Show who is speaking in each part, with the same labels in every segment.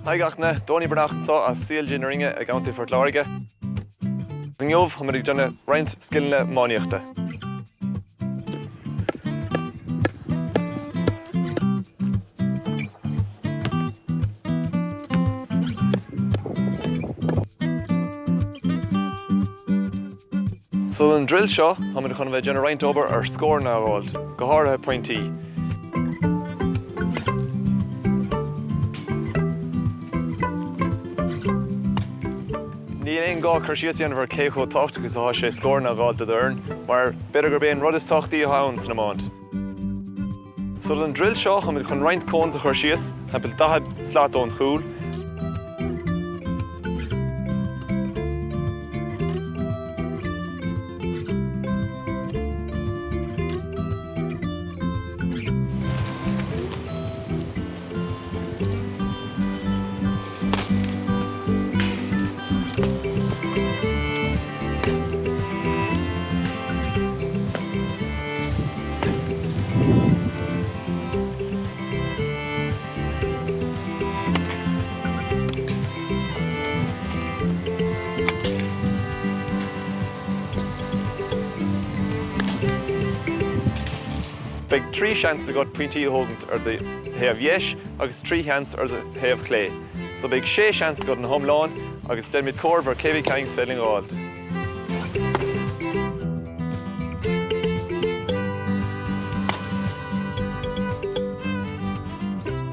Speaker 1: Haigh gach duine, Donie Breathnach anseo as CLG na Rinne i gContae Phort Láirge. Inniu táimid ag déanamh roinnt scileanna iománaíochta. So don drill seo, táimid chun a bheith ag déanamh roinnt obair ar scóranna a fháilt, go háirithe pointí. Níl aon gá cur síos a dhéanamh ar cé chomh tábhachtach is atá sé scóranna a fháilt do d'fhoireann, mar b'fhéidir gurb é an rud is tábhachtaí atá ann san iomáint. So don drill seo, táimid chun roinnt cones a chur síos, timpeall 40 slat ón chúl. Beidh 3 seans agat pointí a thógaint ar do thaobh dheis agus 3 sheans ar do thaobh chlé. So beidh 6 seans agat ina hiomlán agus déanfaimid comhaireamh ar cé mhéad ceann is féidir linn a fháilt.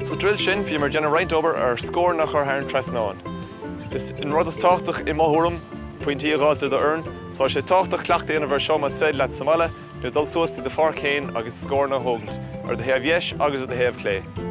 Speaker 1: Sa drill sin, bhíomar ag déanamh roinnt obair ar scóranna a chur thar an trasnán. Is an rud is tábhachtach i mo thuairim, pointí a dh'fháilt do d'fhoireann, so tá sé tábhachtach cleachtadh a dhéanamh ar seo más féidir leat sa mbaile nó dul suas go do pháirc féin agus scóranna a thógaint ar do thaobh dheis agus ar do thaobh chlé.